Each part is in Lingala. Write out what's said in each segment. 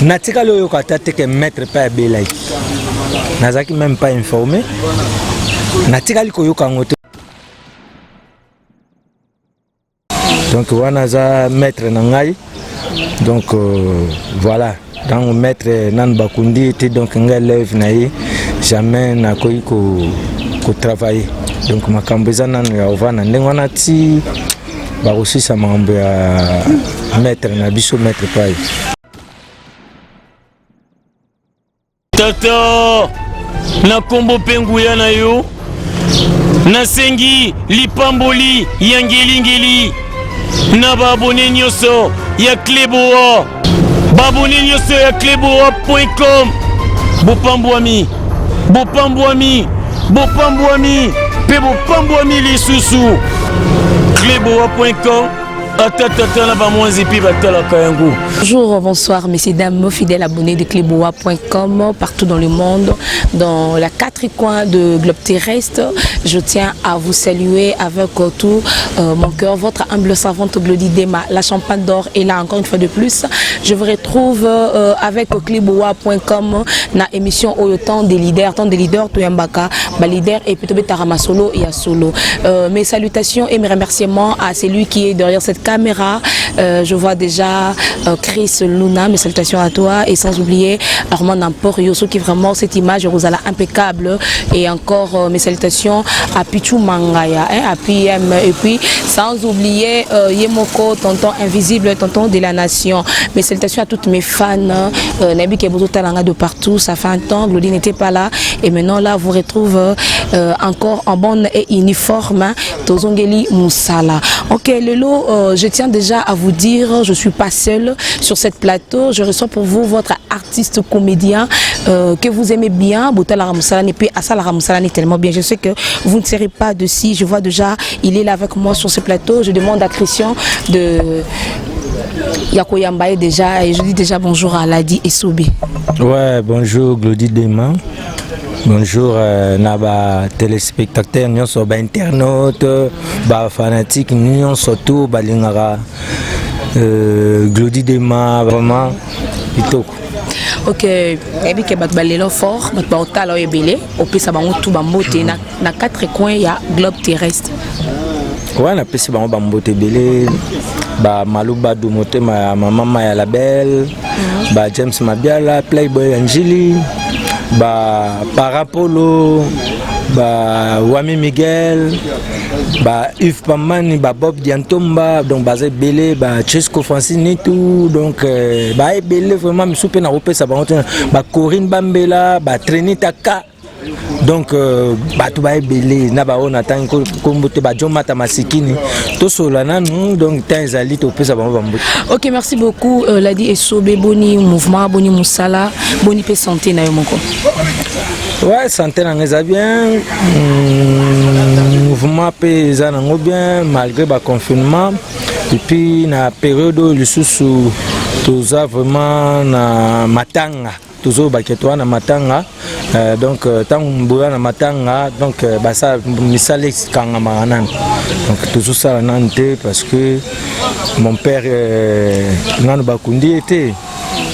Natikali oyoka ata te ke maître pe abelaki. Nazalaki même pas informé. Natikali koyoka yango te. Donc wana aza maître na ngai. Donc voilà. Donc maître nanu bakundi ye te, donc ngai élève na ye jamais nakoki ko travailler. Donc makambo eza nanu ya ovanda ndenge wana ti bakosisa makambo ya maître na biso, maître Pai. Tata, na kombo mpe nguya na yo, nasengi lipamboli ya ngelingeli na baabone nyonso ya Cleboa, baabone nyonso ya cleboa.com. Bopambwami, bopambwami, bopambwami mpe bopambwami lisusu. Cleboa.com, ata tata na bamwanzi mpe batalaka yango. Bonjour, bonsoir, messieurs, dames, fidèles abonnés de cleboa.com partout dans le monde, dans la quatre coins de globe terrestre. Je tiens à vous saluer avec tout mon cœur, votre humble servante Glody Dema, la champagne d'or est là encore une fois de plus. Je vous retrouve avec cleboa.com na émission oyo temps des leaders, temps des leaders, toyambaka, ba leader et plutôt betara solo et à solo. Mes salutations et mes remerciements à celui qui est derrière cette caméra. Je vois déjà Chris Luna, mes salutations à toi, et sans oublier Armand Namporio, qui vraiment cette image Rosala impeccable, et encore mes salutations à Pichou Mangaya, hein, à PM, et puis sans oublier Yemoko, tonton invisible, tonton de la nation. Mes salutations à toutes mes fans, Nabi Kebozo Talanga de partout, ça fait un temps, Glody n'était pas là, et maintenant là vous retrouve encore en bonne et uniforme, hein, Tozongeli Moussala. Ok, Lelo, je tiens déjà à vous dire, je suis pas seule sur cette plateau, je reçois pour vous votre artiste comédien que vous aimez bien, Botala Ramoussala, et puis Asala Ramoussala tellement bien. Je sais que vous ne serez pas de si, je vois déjà, il est là avec moi sur ce plateau. Je demande à Christian de Yakoyambaye déjà, et je dis déjà bonjour à Ladi Esobe. Ouais, bonjour Glody Dema. Bonjour na ba téléspectateurs nyonso, ba internautes, ba fanatiques nyonso tout balingaka Glody Dema, vraiment kitoko. Ok, nayebi ke bato balelo fort, bato baotala oyo ebele, opesa bango tout bambote na quatre coins ya globe terrestre. Ouais, napesi bango bambote ebele, ba Malubadu motema ya mama Maya Label, ba James Mabiala, Playboy ya Njili, ba Parapolo, ba Wami Miguel, ba Yves Pamani, ba Bob Diantomba, donc baza ebele, ba Chesco Francine Nitu, donc ba ebele vraiment misu mpe nakopesa bango te, ba Corinne Bambela, ba Trenita K. Donc bato ba ebele na baoyo natangi kombo te, ba John Mata Masikini, tosola nanu, donc temps ezali topesa bango bambote. Ok, merci beaucoup Ladi Esobe, boni mouvement, boni mosala, boni mpe santé na yo moko. Ouais, santé nanga eza bien, mouvement mpe eza nango bien malgré ba confinement, et puis na période oyo lisusu toza vraiment na matanga, tozobake toza na matanga, donc ntango boya na matanga, donc basala misala ekangamaka nanu, donc tozosala nanu te parce que mon père nanu bakundi ye te,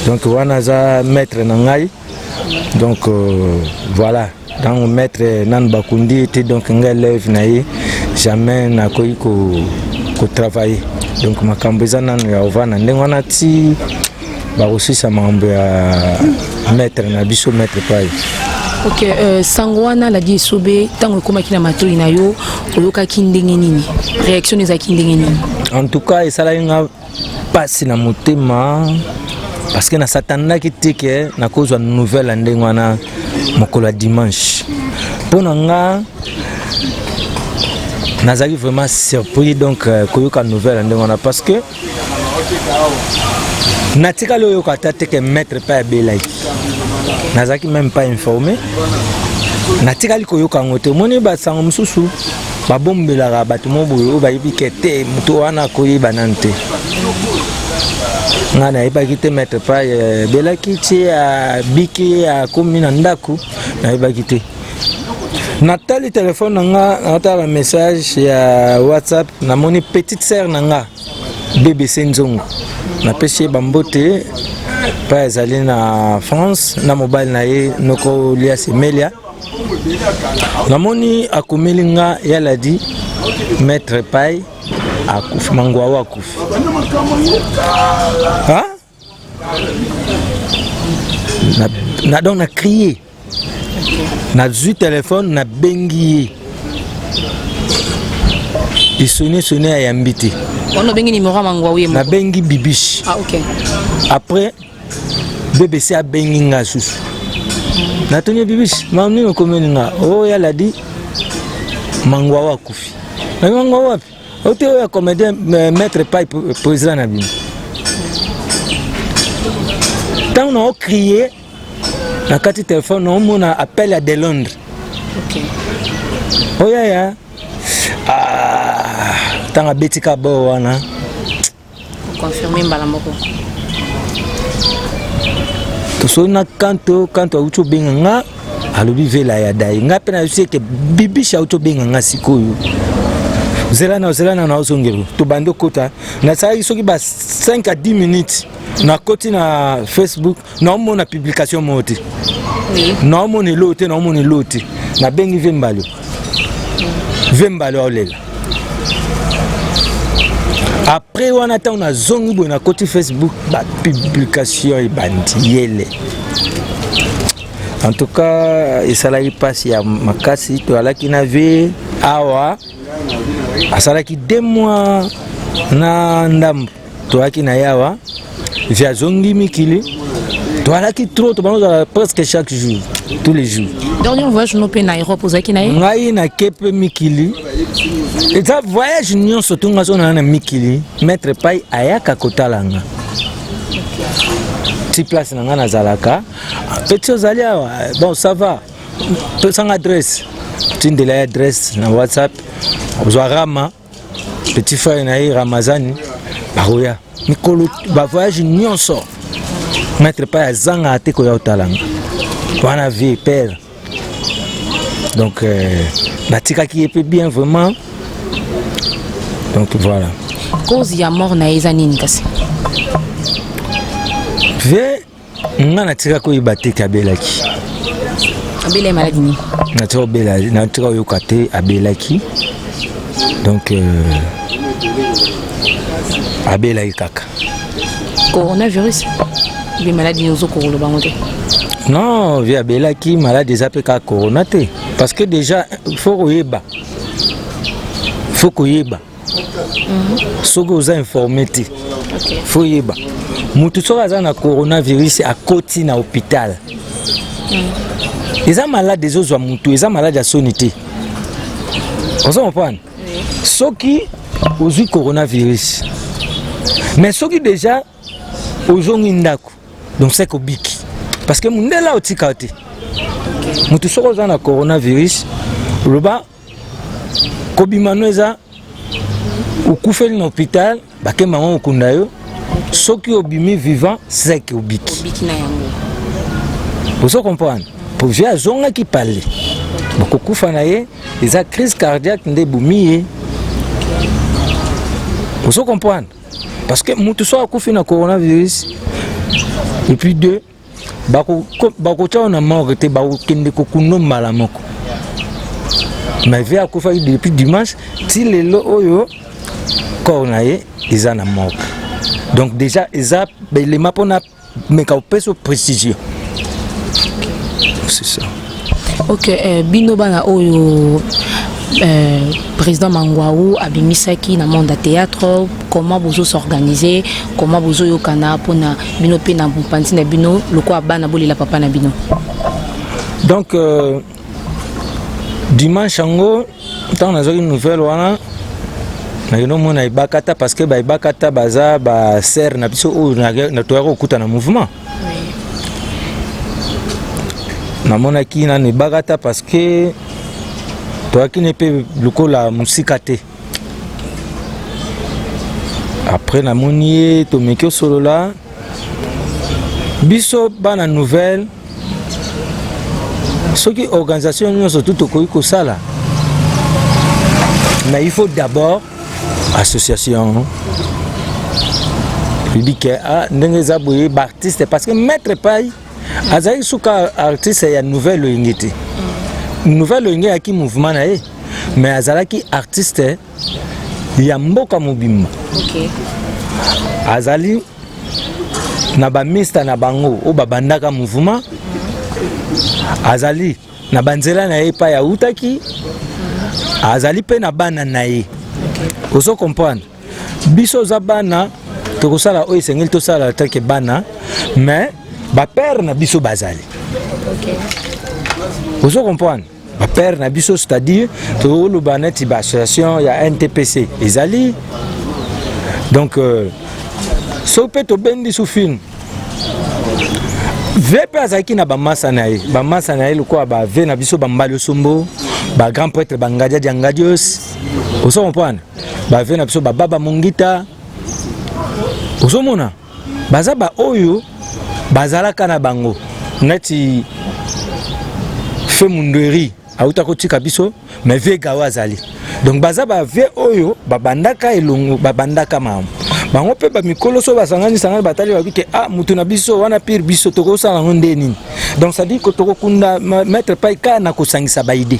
donc wana aza maître na ngai. Donc voilà, donc maître nanu bakundi ye te, donc ngai élève na ye jamais nakoki ko travailler. Donc makambo eza nanu ya ovanda ndenge wana ti bakosisa makambo ya maître na biso, maître Pai. Ok, sango wana Ladi Esobe, ntango ekomaki na matoi na yo, oyokaki ndenge nini? Réaction ezalaki ndenge nini? En tout cas esalaki nga mpasi na motema parce que nasatandaki te ke nakozwa nouvelle ya ndenge wana mokolo ya dimanche. Mpo na nga nazalaki vraiment surpris, donc koyoka nouvelle ya ndenge wana parce que natikali oyoka ata te ke maître Pai abelaki. Nazalaki même pas informé, natikali koyoka yango te. Omoni basango mosusu babombelaka bato mo boye oyo bayebi ke te moto wana akoyeba nanu te. Ngai nayebaki te maître Pai ebelaki ti abiki, akomi na ndako, nayebaki te. Natali telefone na nga, natala message ya WhatsApp, namoni petite sœur na nga BBC Nzongo, napesi ye bambote. Pai azali na France na mobali na ye noko Lias Emelia. Namoni akomeli nga yaladi maître Pai akufi mangwawa akufi. Ha? Na, na donc na crier. Nazwi telefone nabengi ye. Esone sone ayambi te. Wana obengi numéro ya Mangwawu ye moko. Nabengi Bibiche. Ah ok. Après BBC abengi nga susu. Natuni Bibiche, maman nini okomeli nga? Oh yala di Mangwawu akufi. Na Mangwawu wapi? Ote oyo ya comédien maître Pai président na bino. Ntango na ocrier na kati telefone naomona appel ya de Londres. Okay. Oyaya ntango abeti ka bo wana confirme mbala moko tosoli na kanto kanto auti obenga nga alobi vela ya dai nga mpe nayebisi eke bibishi auti obenga nga sikoyo zela na zela na naozongelo tobandi okota nasalaki soki ba 5 à 10 minutes nakoti na Facebook naomona publication moko te naomona eloo te naomona eloo te nabengi ve mbalio ve mbalio aolela après wana ntango nazongi boye nakoti Facebook bapublication ebandi yele. En tout cas esalaki mpasi ya makasi toyalaki na vie awa asalaki 2 mois na ndambo toyaki na ye awa vie azongi mikili toalaki trop tobanda presque chaque jour tous les jours. Dernier voyage no mpe na Europe ozalaki na ye? Ngai nake mpe mikili eza voyage nyonso tunga so na na mikili maître Pai ayaka kotala nga ti place na ngai nazalaka petit ozali awa bon ça va pesanga adresse tindela ye adresse na WhatsApp ozwa Rama petit frère na ye Ramazani bakoya mikolo ba voyage nyonso maître Pai azangaka te koya kotala nga wana vie père donc natikaki ye mpe bien vraiment donc voilà. Cause ya mort na ye eza nini kasi? Vie nga natika koyeba te ke abelaki. Abela ye maladi nini? Natika kobela, natika koyoka te abelaki. Donc abelaki kaka. Coronavirus? Be maladi nini ozokoloba bango te? Non, vie abelaki maladi eza mpe kaka corona te. Parce que déjà faut koyeba. Faut koyeba. Soki oza informé te. Faut yeba. Mutu soki aza na coronavirus akoti na hôpital. Eza malade ezozwa mutu, eza malade ya soni te. Ozo comprendre? Soki ozwi coronavirus, mais soki déjà ozongi ndako, donc c'est kobiki. Parce que mundela otika te. Mutu soki oza na coronavirus, loba kobima no eza okufeli na hôpital, bakemba ngo okunda yo. Soki obimi vivant, c'est que obiki. Obiki na yango. Ozo comprendre? Po vie azongaki palais. Bakokufa na ye, eza crise cardiaque nde ebumi ye. Ozo comprendre? Parce que mutu soki akufi na coronavirus, et puis deux, bakotia na morgue te, bakokende kokunda mbala moko. Mais vie akufaki depuis dimanche, ti lelo oyo corps na ye eza na morgue. Donc déjà eza belema mpona meka opesa précision. C'est ça. Ok, bino bana oyo président Mangwaou abimisaki na monde ya théâtre, comment bozo s'organiser, comment bozo yokana mpona bino mpe na mopanzi na bino lokola bana bolela papa na bino? Donc dimanche yango ntango nazwaki nouvelle wana nakende omona ebakata parce que ba ebakata baza ba sœur na biso oyo toyaka kokuta na mouvement. Namonaki nano ebakata parce que toyaki ne mpe lokola mosika te. Après namoni ye tomeki osolola biso bana nouvelle soki organisation nyonso tu tokoki kosala, mais il faut d'abord association. Toyebi ke ah, ndenge eza boye, baartiste, parce que Maître Pai azalaki suka artiste ya Nouvelle Oyenge te. Nouvelle Oyenge ayaki mouvement na ye, mais azalaki artiste ya mboka mobimba. Azali na bamista na bango oyo babandaka mouvement, azali na banzela na ye epai autaki, azali mpe na bana na ye. Ozo comprendre, biso oza bana, tokosala oyo esengeli tosala tant que bana, mais bapère na biso bazali. Ozo comprendre, bapère na biso, c'est-à-dire toloba neti baassociation ya NTPC ezali. Donc soki mpe tobendi su film, ve mpe azalaki na bamasa na ye, bamasa na ye lokola bave na biso bambali osombo, bagrand prêtre bangadia diangadios. Ozo comprendre, bave na biso bababa mongita, ozomona baza baoyo bazalaka na bango neti fe mundweri auta kotika biso, mais vie gawo azali. Donc baza bavie oyo babandaka elongo, babandaka makambo bango mpe bamikolo. So basangani sangani, batali, babi ke ah, mutu na biso wana pire, biso tokosala yango nde nini? Donc c'est-à-dire que tokokunda Maître Pai kaka na kosangisa baidées.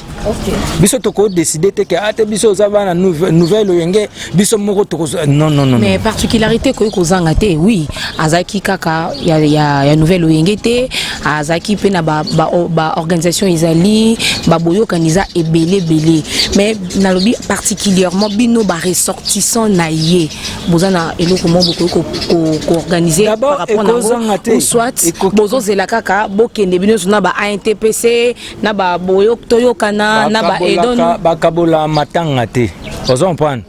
Biso tokodécider te ke ah te, biso oza bana Nouvelle Oyenge, biso moko toko, non, non, non. Mais particularité ekoki kozanga te. Oui, azalaki kaka ya Nouvelle Oyenge te, azalaki mpe na baorganisation ba ezali baboyokani, eza ebele ebele. Mais nalobi particulièrement bino baressortissant na ye, boza na eloko moko bokoki koorganiser par rapport nango, ou soit bozozela kaka bokende bino nyonso na ba ANTPC, na baboyo toyokana na baedon? Bakabola matanga te, ozo comprendre.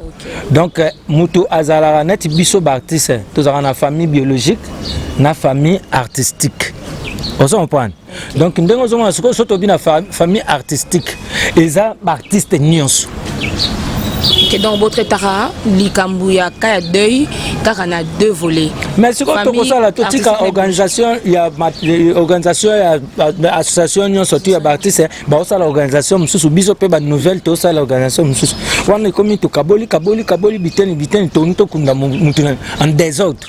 Donc mutu azalaka neti biso baartiste, tozalaka na famille biologique na famille artistique, ozo comprendre. Donc ndenge ozomona sikoyo, so tobi na famille artistique, eza baartiste nyonso. Ok, donc botraitaka likambo ya ka ya deuil kaka na deux volets? Mais sikoyo tokosala, totika organisation ya organisation ya association nyonso tu ya baartiste, baosala organisation mosusu, biso mpe banouvelle tosala organisation mosusu. Wana ekomi tokaboli kaboli kaboli, biteni biteni, toni tokunda mutu en désordre.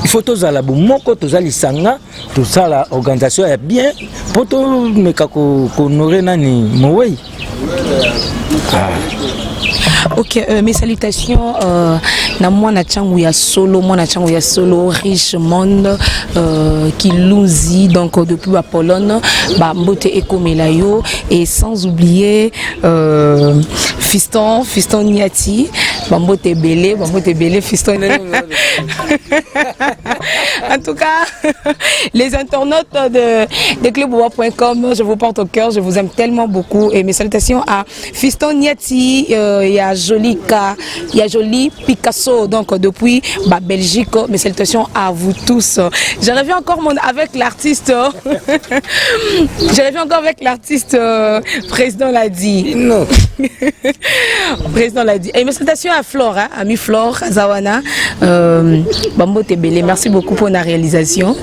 Il faut tozala bomoko, toza lisanga, tosala organisation ya bien mpo tomeka kohonorer nani mowei. Ah. Ok, mes salutations na mwana changu ya solo, mwana changu ya solo, riche monde Kiluzi, donc depuis ba Pologne, ba mbote ekomela yo, et sans oublier Fiston, Fiston Niati, ba mbote ebele, ba mbote ebele, Fiston. En tout cas, les internautes de clubboa.com, je vous porte au cœur, je vous aime tellement beaucoup et mes salutations à Fiston Niati, il y a Joli K, il y a Joli Picasso, donc depuis bah, Belgique, mes salutations à vous tous. Je reviens encore avec l'artiste, je reviens encore avec l'artiste président l'a dit. Non. Président l'a dit. Et mes salutations à Flore, hein, ami Flore Azawana, Bambo Tebele, merci beaucoup pour la réalisation.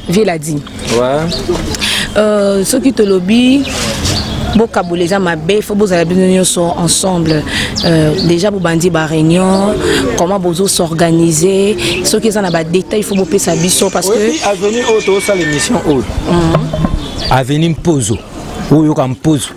Vieux l'a dit. Soki tolobi bokabola eza mabe, fo bozala bino nyonso ensemble. Déjà bobandi baréunion, comment bozo s'organiser? Soki eza na badétail, fo bopesa biso parce que Avenue oyo tozosala émission oyo, avenue Mpozo, oyo oyoka Mpozo,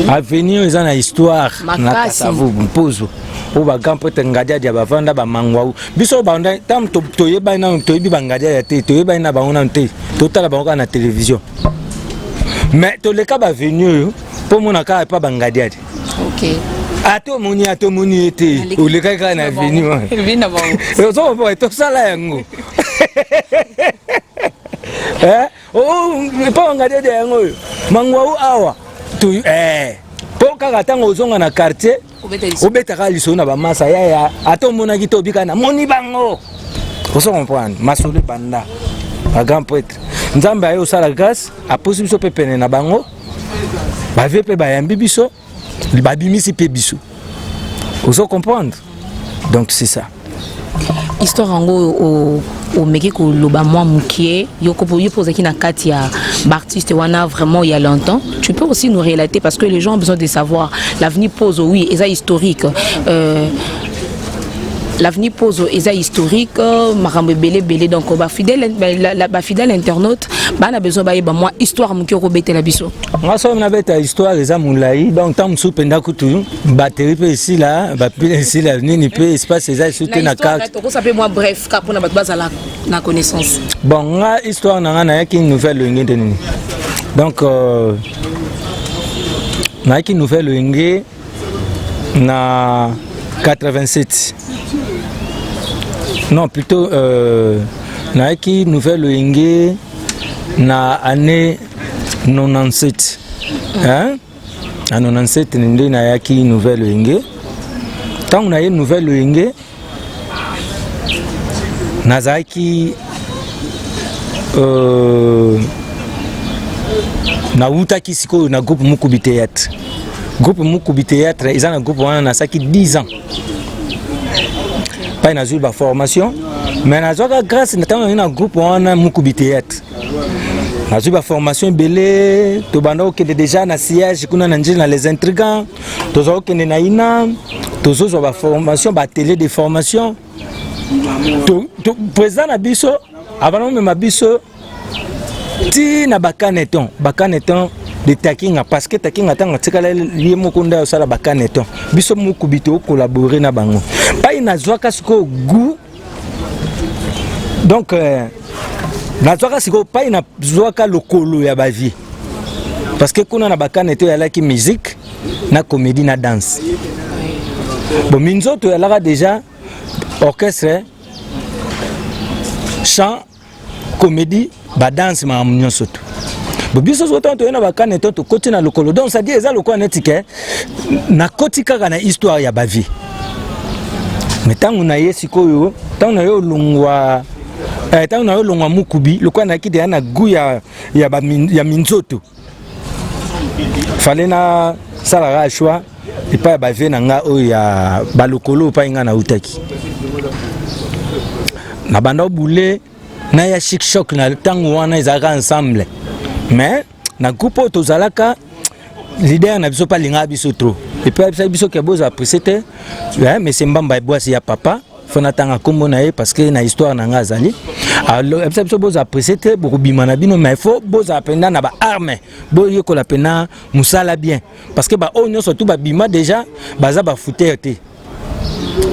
avenue oyo eza na histoire na Kasavubu. Mpozo oyo bagrand prêtre Ngadiadia bavanda, bamangwau. Biso banda ntango toyebani nano, toyebi bangadiadia te, toyebani na bango nano te, totala bango kaka na télévision, mais toleka baavenue oyo mpo mona kaka epa bangadiadi. Ata omoni, ata omoni ye te, olekaki kaka na avenue wana, ozomona tosala yango epa bangadiadi yango oyo mangwau awa, mpo kaka ntango ozonga na quartier, obetaka lisolo na bamasa yaya, ata omonaki te, obika namoni bango. Ozo comprendre, masolo ebanda bagrand prêtre. Nzambe aye osala grâce, apusi biso mpe pene na bango, bavie mpe bayambi biso, babimisi mpe biso. Ozo comprendre, donc c'est ça. Histoire yango omeki koloba mwa mokie, yo mpo ozalaki na kati ya baartiste wana vraiment il y a longtemps, tu peux aussi nous relater, parce que les gens ont besoin de savoir l'avenue Pozo. Oui, eza historique. L'avenue Pozo eza historique, makambo ebele ebele. Donc bafidèle internaute bana besoin bayeba mwa histoire moke okobetela biso. Nga soki nabeta histoire, eza molai. Donc ntango mosusu mpenza kutu batterie mpe esila, bapile esila, nini mpe espace eza esu te na carte. Tokosa mpe mwa bref kaka mpona bato bazala na connaissance. Bon, nga histoire na nga, nayaki Nouvelle Wenge nde nini. Donc nayaki Nouvelle Wenge na 87, non, plutôt nayaki Nouvelle Wenge na année 97, hein? Na 97 nde nayaki Nouvelle Wenge. Ntango naye Nouvelle Wenge, nazalaki nawutaki sikoyo na groupe Mukubi Théâtre. Groupe Mukubi Théâtre eza na groupe wana nasalaki 10 ans pai nazwi baformation. Mais nazwaka grâce na ntango nazwi na groupe wana Mukubi Théâtre, nazwi baformation ebele. Tobanda kokende déjà na sillage kuna na Njili, na Les Intrigants. Tozwa kokende na ina, tozozwa baformation, baatelier de formation. Président na biso abanda komema biso ti na bacaneton, bacaneton de Takinga, parce que Takinga ntango atikala ye moko nde azosala bacaneton. Biso Mokubi tocollaborer na bango pai nazwaka sikoyo goût. Donc nazwaka sikoyo pai nazwaka lokolo ya bavie, parce que kuna na bacaneton eyalaki musique na comédie na danse. Bon, minzoto eyalaka déjà orchestre, chant, comédie, badanse, makambo nyonso. To bo biso soki ntango toye na bacaneton, tokoti na lokolo. Donc c'est-à-dire eza lokola neti ke nakoti kaka na histoire ya bavie. Mais ntango na ye sikoyo, ntango na ye olongwa, ntango na ye olongwa Mukubi, lokola nayaki deya na goût ya minzoto, fale nasalaka choix epai ya bavie na nga oyo ya balokolo epai nga nautaki. Na banda obule na ya Chic Choc na ntango wana ezalaka ensemble. Mais na groupe oyo tozalaka, leader na biso mpe alingaka biso trop. Et puis ayebisaki biso ke bozala pressé te. Monsieur Mbamba Ebwasi ya papa, fo natanga nkombo na ye parce que na histoire na nga azali. Ayebisa biso: bozala pressé te, bokobima na bino, mais fo bozala mpenza na baarme, boyekola mpenza mosala bien, parce que baoyo nyonso tu babima déjà baza bafutere te.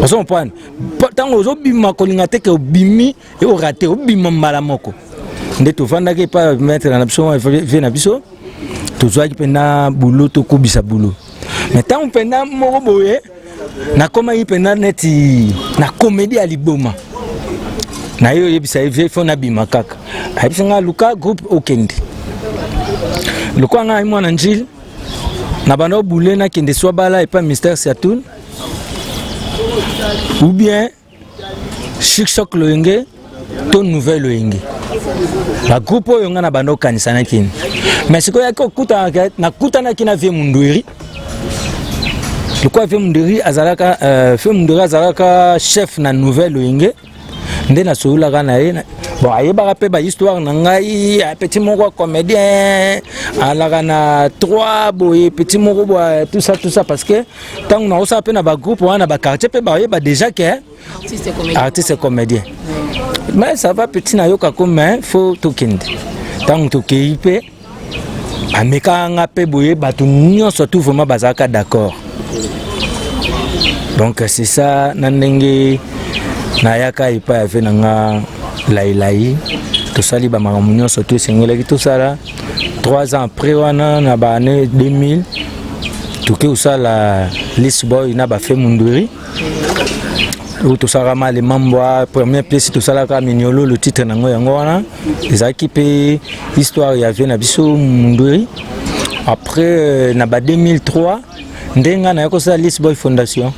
Ozo comprendre? Ntango ozobima, kolinga te ke obimi orater, obima mbala moko. Nde tovandaki epa maître na biso, vie na biso, tozwaki mpenza bulo, tokobisa bulo. Mais ntango mpenza moko boye nakomaki mpenza neti na comédie ya liboma na ye, oyebisa ye: vie, fo nabima kaka. Ayebisa nga: luka groupe, okende. Lokola ngai mwana Njili, na banda obule, nakende swa bala epa Mystère Siatoun ou bien Chic Choc Loyenge to Nouvelle Loyenge, bagroupe oyo ngai na banda okanisa nakini. Mais sikoyo yaki nakutanaki na vie Mundweri. Lokola vie Mundweri azalaka vie Mundweri azalaka chef na Nouvelle Loyenge, nde nasololaka na ye. Bon, ayebaka mpe bahistoire na ngai, petit moko comédien alaka na 3 boye, petit moko boye, tout ça, tout ça, parce que ntango naosala mpe na bagroupe wana na baquartier mpe bayeba déjà ke artiste comédien. Mais ça va, petit, nayoka ko, mais fo tokende. Ntango tokei mpe, amekaka nga mpe boye, bato nyonso tout vraiment bazalaka d'accord. Donc c'est ça, na ndenge nayaka epai ya ve na nga Lailai, tosali bamakambo nyonso to esengelaki tosala. 3 ans après wana, na baannée 2000, toke kosala Lisboy na bafe Munduri oyo tosalaka Male Mambwa. Première pièce tosalaka, Minyololo, titre nango yango wana, ezalaki mpe histoire ya vie na biso Munduri. Après, na ba 2003, nde ngai naye kosala Lisboy Fondation.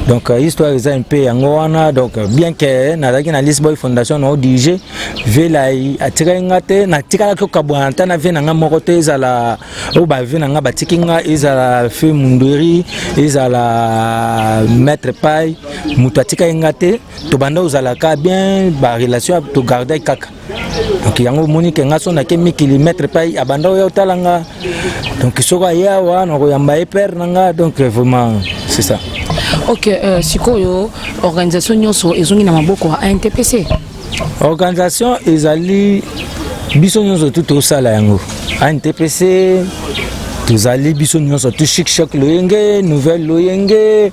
Donc histoire eza mpe yango wana. Donc bien que nazalaki na Lisboy Fondation na odirige, velai atikali nga te. Natikalaki kokabwana nta na vie na nga moko te, ezala oyo bavie na nga batiki nga, ezala fe Mundweri, ezala Maître Pai, moto atikali nga te. Tobanda kozalaka bien, barelation togardaki kaka. Donc yango omoni ke nga so nake mikili, Maître Pai abanda oya otala nga. Donc soki aye awa, nakoyamba ye, père na nga. Donc vraiment, c'est ça. Ok, sikoyo organisation nyonso ezongi na maboko ya ANTPC. Organisation ezali biso nyonso tu tosala yango. ANTPC tozali biso nyonso tu, Chic Choc Loyenge, Nouvelle Loyenge,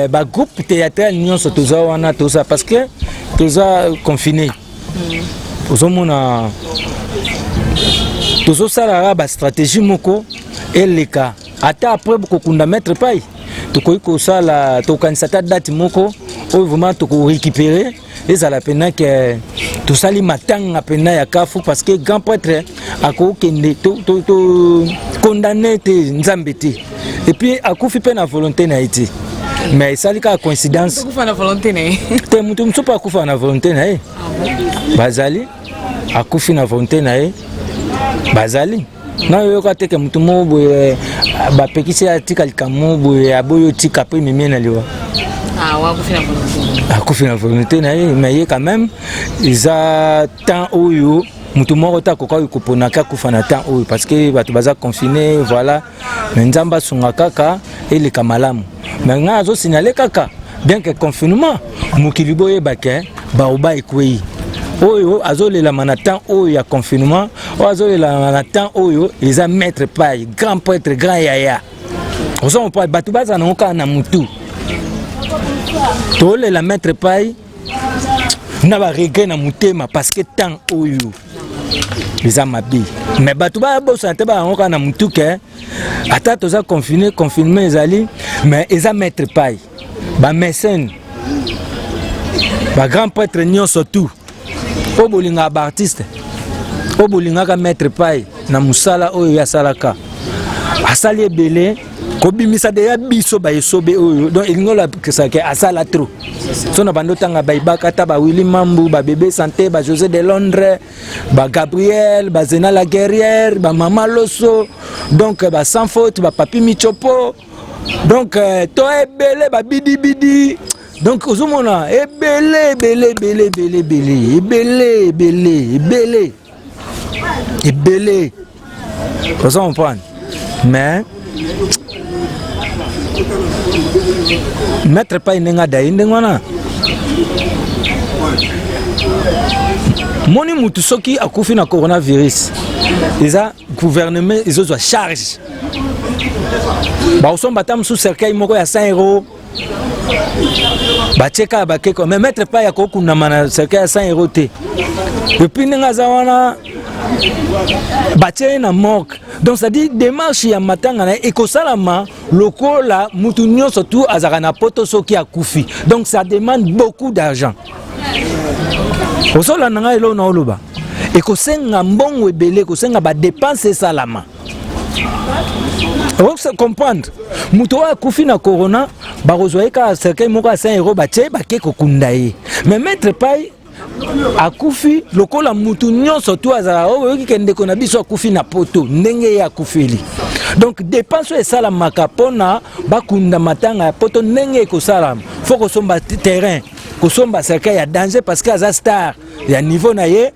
bagroupe théâtral nyonso toza wana, toza parce que toza confiné. Ozomona, tozosalaka bastratégie moko eleka. Ata après kokunda Maître Pai, tokoki kosala, tokokanisa ata date moko oyo vraiment tokorécupérer, ezala mpena ke tosali matanga mpena ya kafu, parce que grand prêtre akokende condamné te, Nzambe te. Et puis akufi mpe na volonté na ye te, mais esali kaka coïncidence. Akufa na volonté na ye? Te, moto mosusu mpe akufa na volonté na ye bazali, akufi na volonté na ye bazali. Nayoyoka te ke motu moko boye bapekisi atika likambo moko boye, aboyi otika mpe ememi ye na liwa. Akufi na volonté na ye, mais ye quand même eza temps oyo motu moko te akokaki koponaka akufa na temps oyo, parce que bato baza confiné, voilà. Mais Nzambe asunga kaka, eleka malamu. Mais ngai azosignaler kaka, bien que confinement, mokili boyeba ke baoba ekwei. Oyo azolelama na temps oyo ya confinement, oyo azolelama na temps oyo eza Maître Pai, grand prêtre, grand yaya. Ozo comprendre, bato bazala nango kaka na mutu. Tolela Maître Pai na baregret na motema, parce que temps oyo eza mabe. Mais bato babosana te, bayango kaka na mutu ke ata toza confiné, confinement ezali, mais eza Maître Pai. Bamécène, bagrand prêtre nyonso tout oyo bolingaka baartiste, oyo bolingaka Maître Pai na mosala oyo ye asalaka, asali ebele kobimisa deya biso baesobe oyo. Donc elingi olakisaka asala trop. So na bando otanga baibaka, ata bawili Mambu, babebe Santé, bajosé de Londres, bagabriel, bazena la guerrière, bamama Loso, donc ba Sans Faute, bapapi Michopo, donc to ebele, babidibidi. Donc ozomona ebele, ebele, ebele, ebele, ebele, ebele, ebele, ebele, ebele, ozo comprendre. Mais Maître Pai, ndenge adaye ndenge wana, moni mutu soki akufi na coronavirus, eza gouvernement ezozwa charge, bakosomba ata mosusu cercueil moko ya 100 euro, batie kaka bakeko. Mais Maître Pai akokundama na cercueil ya 100 euro te. Et puis ndenge aza wana, batie ye na morgue. Donc c'est-à-dire démarche ya matanga na ye ekosalama lokola mutu nyonso tu azalaka na poto soki akufi. Donc ça demande beaucoup d'argent. Ozolanda ngai? Eloko na oloba, ekosenga mbongo ebele, ekosenga badépenses esalama. Comprendre, moto oyo akufi na corona, bakozwa ye kaka cercueil moko ya 100 euro, batie, bake kokunda ye. Mais Maître Pai akufi lokola mutu nyonso tu azala oyo oyoki ke ndeko na biso akufi na poto, ndenge ye akufeli. Donc dépense oyo esalamaka mpona bakunda matanga ya poto, ndenge ekosalama, faut kosomba terrain, kosomba cercueil ya danger, parce que aza star ya niveau na ye,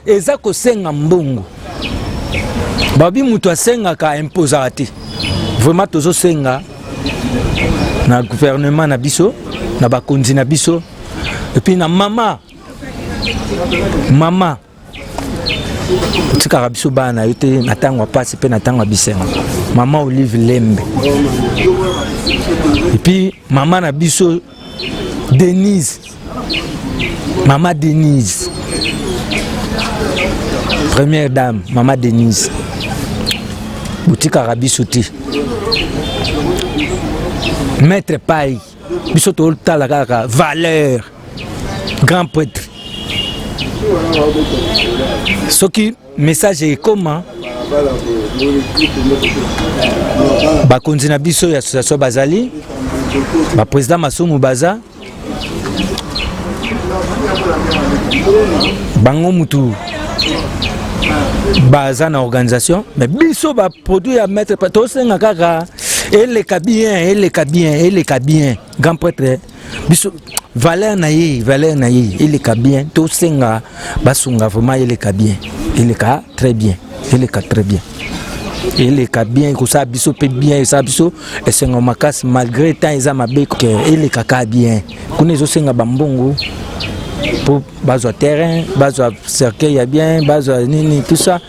eza kosenga mbongo. Babi moto asengaka, imposaka te. Vraiment tozosenga na gouvernement na biso, na bakonzi na biso, et puis na mama. Mama, otikaka biso bana na yo te na ntango ya pasi mpe na ntango ya bisengo, mama Olive Lembe. Et puis mama na biso Denise, mama Denise, première dame, mama Denise, botikaka biso te. Maître Pai, biso totala kaka valeur grand prêtre. Soki message ekoma, bakonzi na biso ya association bazali, baprésident Masumu baza, bango mutu baza na organisation. Mais biso baproduit ya Maître, tosenga kaka eleka bien, eleka bien, eleka bien. Grand prêtre biso, valeur na ye, valeur na ye eleka bien. Tosenga basunga vraiment, eleka bien, eleka très bien, eleka très bien. Eleka bien, ekosala biso mpe bien, esala biso esengo makasi malgré temps eza mabe, eleka kaka bien. Kuna ezosenga bambongo mpo bazwa terrain, bazwa cercueil ya bien, bazwa nini, tout ça.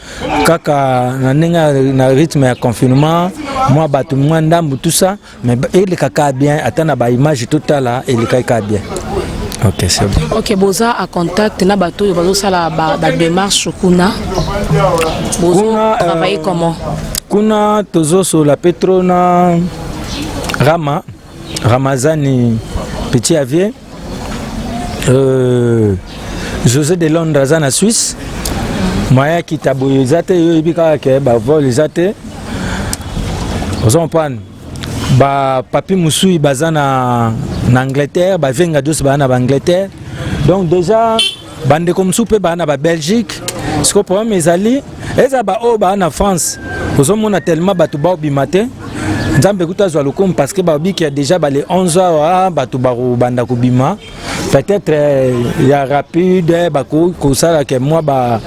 Kaka na ndenge na rythme ya confinement, mwa bato mwa ndambu, tout ça, mais eleka kaka bien. Ata na baimage totala, elekaki kaka bien. Ok, c'est bon. Ok, boza à contact na bato oyo bazosala badémarche kuna? Bozo travailler comment? Kuna tozosola petro na Rama Ramazani, petit avier, José de Londres aza na Suisse. Moyen akita boye eza te, yo oyebi kaka ke bavol eza te, ozo comprendre. Bapapi Musui baza na Angleterre, bavenga nyonso baza na baAngleterre. Donc déjà bandeko mosusu mpe baa na baBelgique. Siko problème ezali, eza baoyo baa na France, ozomona tellement bato baobima te. Nzambe kuta azwa lokumu, parce que babiki ya déjà bale 11 awa bato bakobanda kobima, peut-être ya rapide bakoki kosala ke mwa ba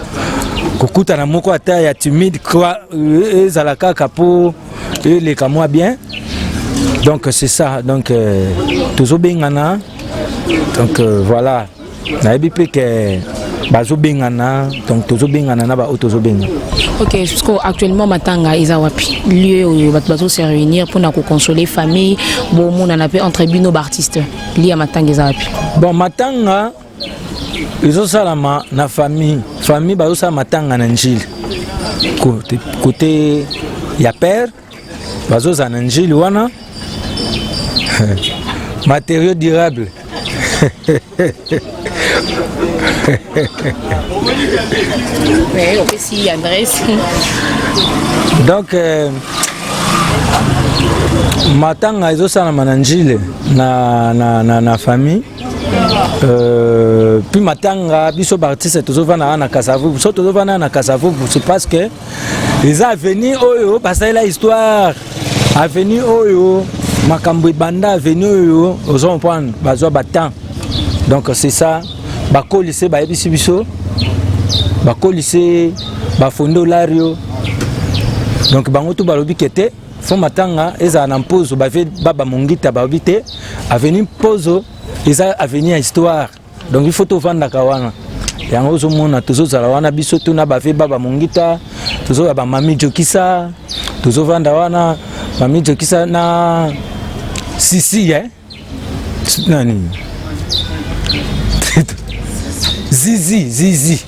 kokutana moko ata ya timide, ezala kaka mpo eleka mwa bien. Donc c'est ça. Donc tozobengana. Donc voilà, nayebi mpe ke bazobengana, donc tozobengana na baoyo tozobengana. Ok, jusqu'au actuellement matanga eza wapi? Lieu oyo bato bazo se réunir mpona koconsoler famille, bomonana mpe entre bino baartiste, lieu ya matanga eza wapi? Bon, matanga ezosalama na famille. Famille bazosala matanga na Njili, côté ya père bazozala na Njili wana. Matériaux durable. Opesi adresse. Donc matanga ezosalama na Njile na famille. Puis matanga, biso baartiste tozovanda wana na Kasavubu. So tozovanda na Kasavubu, c'est parce que eza avenue oyo basalela histoire, avenue oyo makambo ebanda, avenue oyo, ozo comprendre, bazwa batemps. Donc c'est ça. Bakolise bayebisi biso, bakolise bafonde olario. Donc bango tu balobi ke te, fo matanga ezala na Mpozo. Bave baba Mongita balobi te, avenue Mpozo eza avenue ya histoire, donc il faut tovandaka wana. Yango ozomona tozozala wana, biso tuna bave baba Mongita, tozoya bamami Jokisa, tozovanda wana, mami Jokisa na Sisi, eh? Nani, Zizi, Zizi,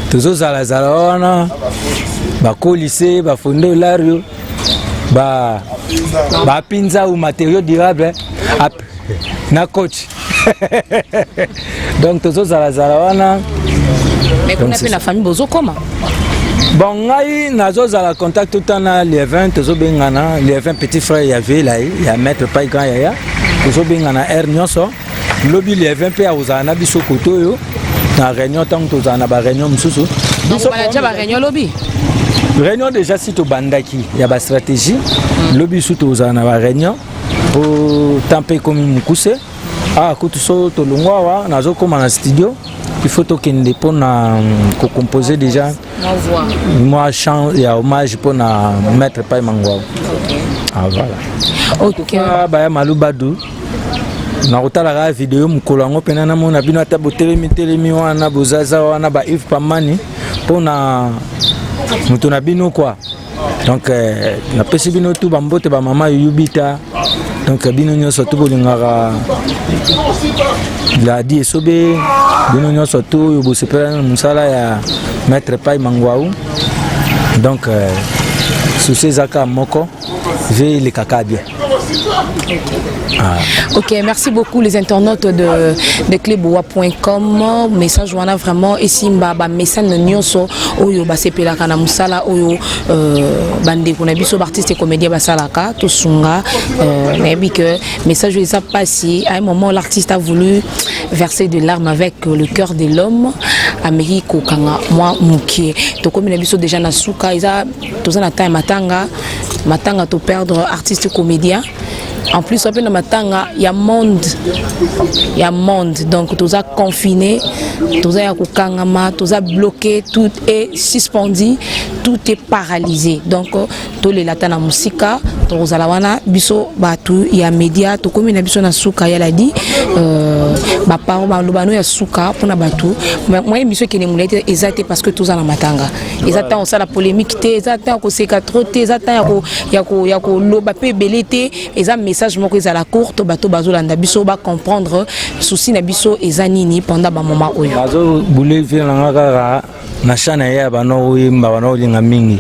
tozozalazala wana, bakolise bafonde olario, ba bapinza ou matériaux durable na coach. Donc tozozalazala wana. Mais kuna mpe na famille bozokoma? Bon, ngai nazozala contact tout temps na Lievin, tozobengana. Lievin, petit frère ya Velai, ya maître Pai, grand yaya, tozobengana aire nyonso. Lobi Lievin mpe akozala na biso kote oyo na réunion, ntango tozala na baréunion mosusu. Biso baréunion lobi? Réunion déjà si tobandaki ya bastratégie. Lobi su tozala na baréunion po temps mpe ekomi mokuse. Awa kutu so tolongwa awa, nazokóma na studio, il faut tokende mpona kocompose déjà mwa chant ya hommage mpona maître Pai Mangwao. Ah, voilà. Ok. Baya Malubadu, nakotala kaka video mokolo yango mpena namona bino, ata botelemi telemi wana, bozaza wana, ba Yves Pamani mpona moto na bino quoi. Donc napesi bino tu bambote, bamama Yuyubita. Donc bino nyonso tu bolingaka Ladi Esobe, bino nyonso tu oyo bosepela na mosala ya maître Pai Mangwau. Donc susi eza kaka moko, ve elekaka bien. Ah. Ok, merci beaucoup les internautes de cleboa.com. Message wana vraiment esimba ba message nyonso oyo basepelaka na musala oyo bandeko na biso artiste et comédien basalaka, tosunga. Nayebi que message eza pasi. À un moment, l'artiste a voulu verser de larmes avec le cœur de l'homme, ameki kokanga mwa mokie. Tokomi na biso déjà na suka, eza toza na temps ya matanga, matanga to perdre artiste comédien. En plus mpe na matanga ya monde, ya monde. Donc toza confiné, toza ya kokangama, toza bloqué, tout est suspendu, tout est paralysé. Donc tolela ata na mosika, tokozala wana. Biso bato ya média, tokomi na biso na suka ya ladi. Baparo baloba no ya suka mpona bato moyen biso ekende molai te, eza te, parce que toza na matanga. Eza ntango osala polémique te, eza ntango koseka trop te, eza ntango ya koloba mpe ebele te. Eza message moko ezala courte, bato bazolanda biso bacomprendre souci na biso eza nini pendant bamoment oyo. Bazobule vie nanga kaka na cha na ye ya bana oyemba, bana olinga mingi.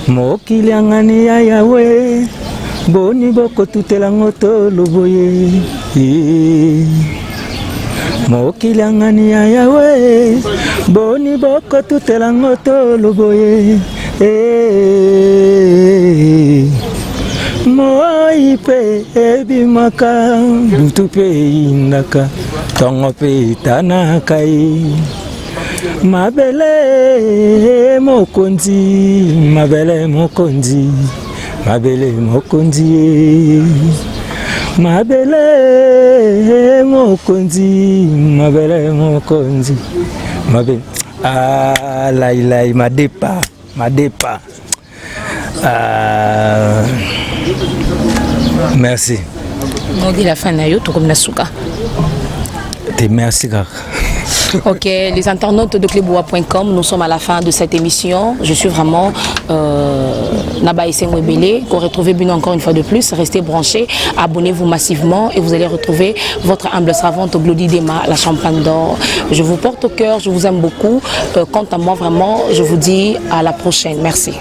Mokili angani ya Yawe, boni bokotutelango tolo boye? Mokili angani ya Yawe, boni bokotutelango tolo boye? Moi mpe ebimaka, butu mpe eyindaka, ntongo mpe etanaka ye. Mabele mokonzi, mabele mokonzi, mabele mokonzi ye. Mabele mokonzi, mabele mokonzi, mabele. Ah, lailai madepa madepa. Ah, merci. Mot de la fin na yo, tokomi na suka. Te, merci kaka. Ok, les internautes de cleboa.com, nous sommes à la fin de cette émission. Je suis vraiment Naba Ebele, qu'on retrouve bino encore une fois de plus. Restez branchés, abonnez-vous massivement et vous allez retrouver votre humble servante Glody Dema, la champagne d'or. Je vous porte au cœur, je vous aime beaucoup. Quant à moi, vraiment, je vous dis à la prochaine. Merci.